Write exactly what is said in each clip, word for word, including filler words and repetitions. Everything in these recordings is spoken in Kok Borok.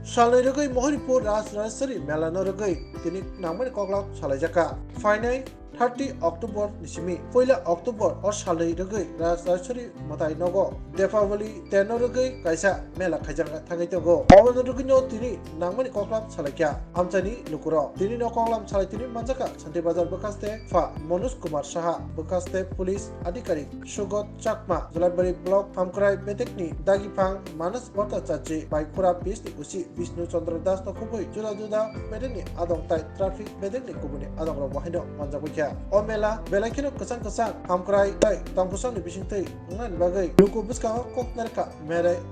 Salnwi rwgwi Mohoripur Raj Rajeshwari Mela no rwgwi tini nangmani koklam salaijakha. Phainai thirty October ni simi puila October o salnwi rwgwi Raj Rajeshwari mwtai nogo Deepavali ten no rwgwi kaisa mela khaijakna thangwi tongo. Obo no rwgwi no tini nangmani koklam salaikha amchaini lukurok. Tini no koklam salai tini manjakha Santir Bazar bwkhaste pha Manoj Kumar Saha, bwkhaste police adhikarik Sugot Chakma, Julaibari Block Hamkrai bedekni dagiphang Manas Bhattacharjee bai Khura P S ni usi Bishnu Chandra Das no khubui juda juda bedekni adong tai traffic bedekni kubuni adongrok bo haino manjak baikha. O mela belai kheno kwchang kwchang Hamkrai tai Tongkwsangni bisingtwi wngnani bagwi luku bwskango kok narwkha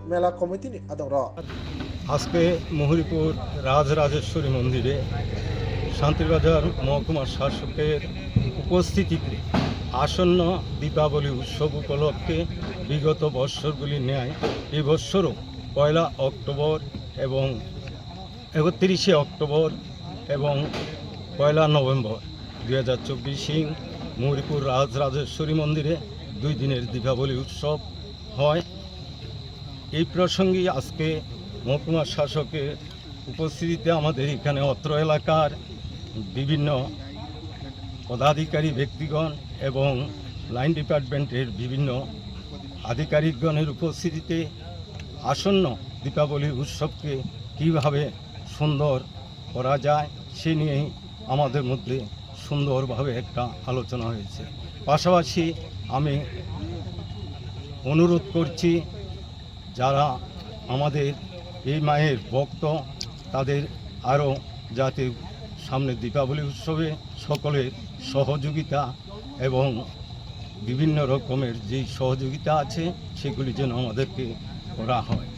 mela committee ni adongrok. আজকে মহরিপুর রাজরাজেশ্বরী মন্দিরে শান্তিরবাজার মহকুমা শাসকের উপস্থিতিতে আসন্ন দীপাবলি উৎসব উপলক্ষে বিগত বৎসরগুলির ন্যায় এই বৎসরও পয়লা অক্টোবর এবং একত্রিশে অক্টোবর এবং পয়লা নভেম্বর দুই হাজার চব্বিশ সিং মহরিপুর রাজরাজেশ্বরী মন্দিরে দুই দিনের দীপাবলি উৎসব হয়। এই প্রসঙ্গে আজকে মহকুমা শাসকের উপস্থিতিতে আমাদের এখানে অত্র এলাকার বিভিন্ন পদাধিকারী ব্যক্তিগণ এবং লাইন ডিপার্টমেন্টের বিভিন্ন আধিকারিকগণের উপস্থিতিতে আসন্ন দীপাবলি উৎসবকে কীভাবে সুন্দর করা যায়, সে নিয়েই আমাদের মধ্যে সুন্দরভাবে একটা আলোচনা হয়েছে। পাশাপাশি আমি অনুরোধ করছি, যারা আমাদের এই মায়ের ভক্ত, তাদের আরও যাতে সামনে দীপাবলি উৎসবে সকলের সহযোগিতা এবং বিভিন্ন রকমের যেই সহযোগিতা আছে, সেগুলি যেন আমাদেরকে করা হয়।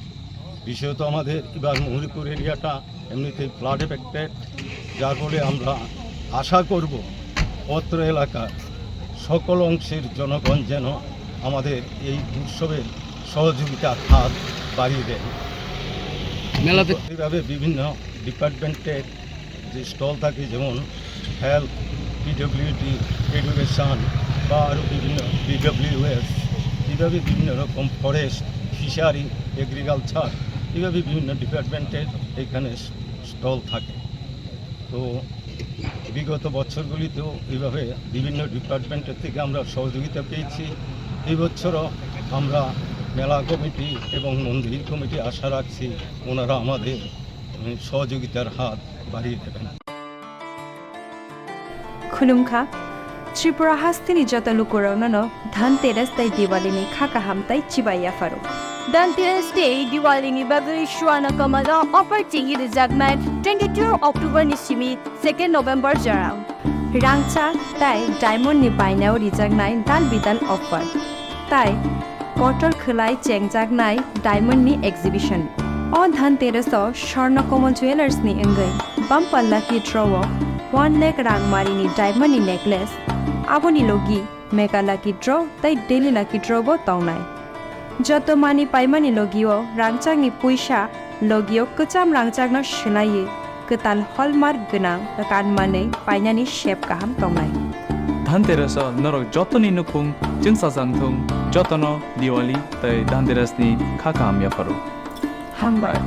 বিশেষত আমাদের এবার মহরিপুর এরিয়াটা এমনিতেই ফ্লাড এফেক্টেড, যার ফলে আমরা আশা করব অত্র এলাকার সকল অংশের জনগণ যেন আমাদের এই উৎসবের সহযোগিতার হাত বাড়িয়ে দেন। মেলাতে এইভাবে বিভিন্ন ডিপার্টমেন্টের যে স্টল থাকে, যেমন হেলথ, পিডব্লিউডি, এডুকেশন বা আরও বিভিন্ন, বিডব্লিউএস, এইভাবে বিভিন্ন রকম, ফরেস্ট, ফিশারি, এগ্রিকালচার, এইভাবে বিভিন্ন ডিপার্টমেন্টের এখানে স্টল থাকে। তো বিগত বছরগুলিতেও এইভাবে বিভিন্ন ডিপার্টমেন্টের থেকে আমরা সহযোগিতা পেয়েছি। এই বছরও আমরা মেলা কমিটি এবং মন্দির কমিটি আশা রাখছি ওনারা আমাদের, উম, সহযোগিতার হাত বাড়িয়ে দেবেন। Khulumkha, Tripura hasteni joto lukurokno no Dhanteras tei Diwali ni kha kaham tei chibai yapharo. Dhanteras tei Diwali ni bagwi suana kwmajak offer chengwi rijaknai twenty-two October ni simi second November jorao. Rangchak tei diamond ni bainao rijaknai dal bidal offer. Tai kotor khwlai chengjaknai diamond ni exhibition. O Dhanteras o Swarna Kamal Jewellers ni wngwi bumper lucky draw o one lakh rang mari ni diamond ni necklace, aboni logi mega lucky draw tei daily lucky draw bo tongnai. Joto mani paimani logio rangchakni puisa, logio kwcham rangchakno swlaiwi kwtal hallmark gwnang kanmanwi painani sep kaham tongnai. Dhanteras o norok jotoni nukhung chwngsajak thung, jotono Diwali tei Dhanteras ni kha kaham yapharo. Hambai.